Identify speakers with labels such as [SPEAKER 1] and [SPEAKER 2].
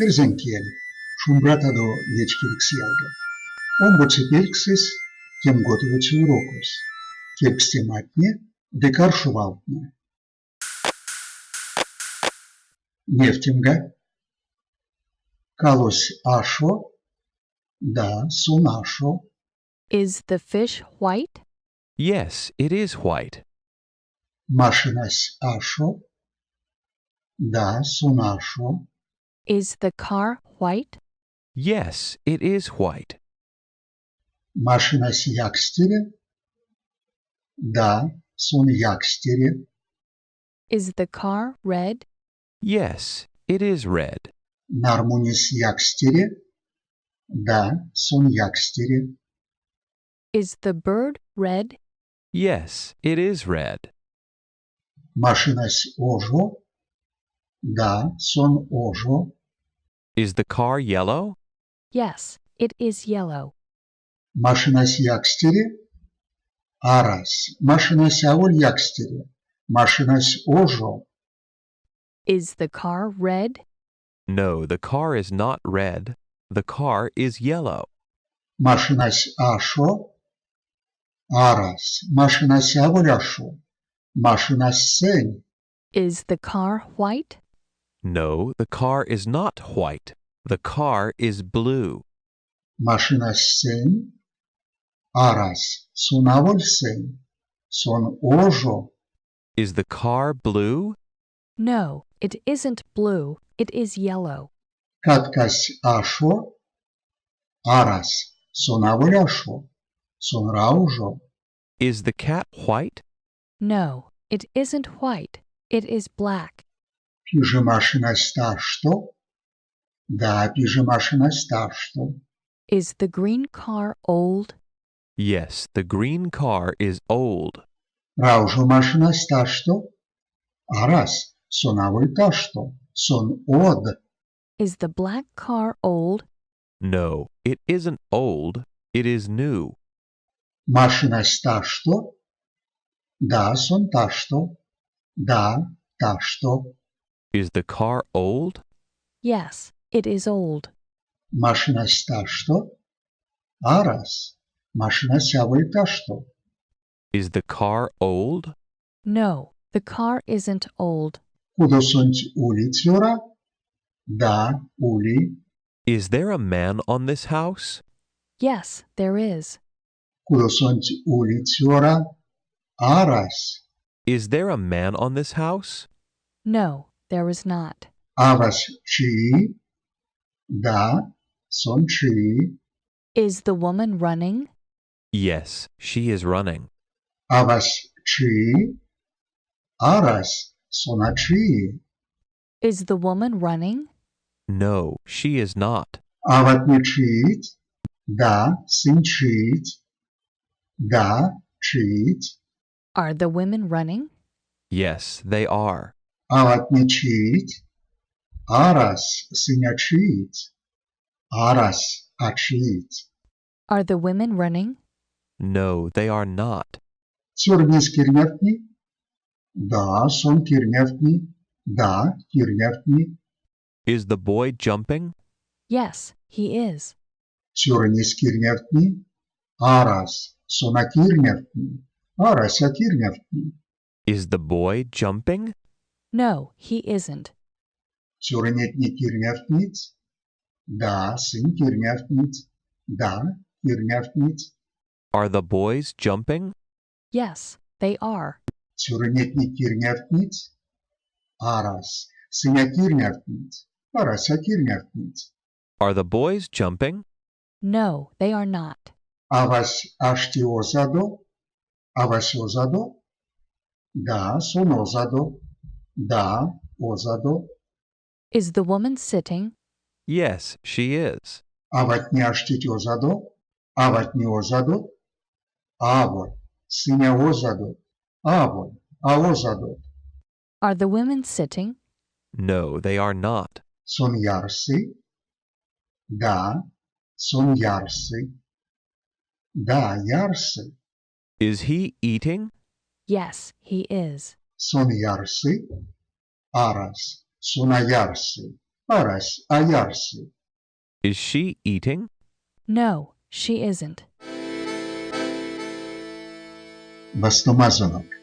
[SPEAKER 1] Эрзянь кель, шумбратадо вечкевикс ялгат! Омбоце пельксэсь, кемготовоце урокось. Кевкстематне ды каршо валтнэ. Невтемга: Калось ашо, да, сон ашо.
[SPEAKER 2] Is the fish white?
[SPEAKER 3] Yes, it is white.
[SPEAKER 1] Машинась ашо? Да, сон ашо.
[SPEAKER 2] Is the car white?
[SPEAKER 3] Yes, it is white.
[SPEAKER 1] Машинась якстере? Да, сон якстере.
[SPEAKER 2] Is the car red?
[SPEAKER 3] Yes, it is red.
[SPEAKER 1] Нармунесь якстере? Да, сон якстере.
[SPEAKER 2] Is the bird red?
[SPEAKER 3] Yes, it is red.
[SPEAKER 1] Машинась ожо? Да, сон ожо.
[SPEAKER 3] Is the car yellow?
[SPEAKER 2] Yes, it is yellow.
[SPEAKER 1] Машинась якстере? Арась, машинась аволь якстере. Машинась ожо.
[SPEAKER 2] Is the car red?
[SPEAKER 3] No, the car is not red. The car is yellow.
[SPEAKER 1] Машинась ашо? Арась, машинась аволь ашо. Машинась сэнь.
[SPEAKER 2] Is the car white?
[SPEAKER 3] No, the car is not white. The car is blue.
[SPEAKER 1] Машинась сэнь? Арась, сон аволь сэнь. Сон ожо.
[SPEAKER 3] Is the car blue?
[SPEAKER 2] No, it isn't blue. It is yellow.
[SPEAKER 1] Каткась ашо? Арась, сон аволь ашо. Сон раужо.
[SPEAKER 3] Is the cat white?
[SPEAKER 2] No, it isn't white. It is black.
[SPEAKER 1] Пиже машинась ташто? Да, пиже машинась ташто.
[SPEAKER 2] Is the green car old?
[SPEAKER 3] Yes, the green car is old.
[SPEAKER 1] Раужо машинась ташто? Арась, сон аволь ташто. Сон од.
[SPEAKER 2] Is the black car old?
[SPEAKER 3] No, it isn't old. It is new.
[SPEAKER 1] Машинась ташто? Да, сон ташто. Да, ташто.
[SPEAKER 3] Is the car old?
[SPEAKER 2] Yes, it is old.
[SPEAKER 1] Машинась ташто? Арась, машинась аволь ташто.
[SPEAKER 3] Is the car old?
[SPEAKER 2] No, the car isn't old.
[SPEAKER 1] Кудосонть ули цёра? Да, ули.
[SPEAKER 3] Is there a man on this house?
[SPEAKER 2] Yes, there is.
[SPEAKER 1] Кудосонть ули цёра? Арась.
[SPEAKER 3] Is there a man on this house?
[SPEAKER 2] No, there is not.
[SPEAKER 1] Авась чии? Да, сон чии.
[SPEAKER 2] Is the woman running?
[SPEAKER 3] Yes, she is running.
[SPEAKER 1] Авась чии? Арась, сон а чии.
[SPEAKER 2] Is the woman running?
[SPEAKER 3] No, she is not.
[SPEAKER 1] Аватне чиить? Да, сынь чиить. Да, чиить.
[SPEAKER 2] Are the women running?
[SPEAKER 3] Yes, they are.
[SPEAKER 1] Аватне чиить? Арась, сынь а чиить. Арась, а чиить.
[SPEAKER 2] Are the women running?
[SPEAKER 3] No, they are not.
[SPEAKER 1] Цёрынесь кирнявтни? Да, сон кирнявтни. Да, кирнявтни.
[SPEAKER 3] Is the boy jumping?
[SPEAKER 2] Yes, he is.
[SPEAKER 1] Цёрынесь кирнявтни? Арась, сон а кирнявтни. Арась, а кирнявтни.
[SPEAKER 3] Is the boy jumping?
[SPEAKER 2] No, he isn't.
[SPEAKER 1] Цёрынетне кирнявтнить? Да, сынь кирнявтнить. Да, кирнявтнить.
[SPEAKER 3] Are the boys jumping?
[SPEAKER 2] Yes, they are.
[SPEAKER 1] Цёрынетне кирнявтнить? Арась, сынь а кирнявтнить. Арась, а кирнявтнить.
[SPEAKER 3] Are the boys jumping?
[SPEAKER 2] No, they are not.
[SPEAKER 1] Авась ашти озадо? Авась озадо? Да, сон озадо. Да, озадо.
[SPEAKER 2] Is the woman sitting?
[SPEAKER 3] Yes, she is.
[SPEAKER 1] Аватне аштить озадо? Аватне озадот? Аволь, сынь а озадот. Аволь, а озадот.
[SPEAKER 2] Are the women sitting?
[SPEAKER 3] No, they are not.
[SPEAKER 1] Сон ярсы? Да, сон ярсы. Да, ярсы.
[SPEAKER 3] Is he eating?
[SPEAKER 2] Yes, he is.
[SPEAKER 1] Сон ярсы? Арась, сон а ярсы. Арась, а ярсы.
[SPEAKER 3] Is she eating?
[SPEAKER 2] No, she isn't.
[SPEAKER 1] Вастомазонок.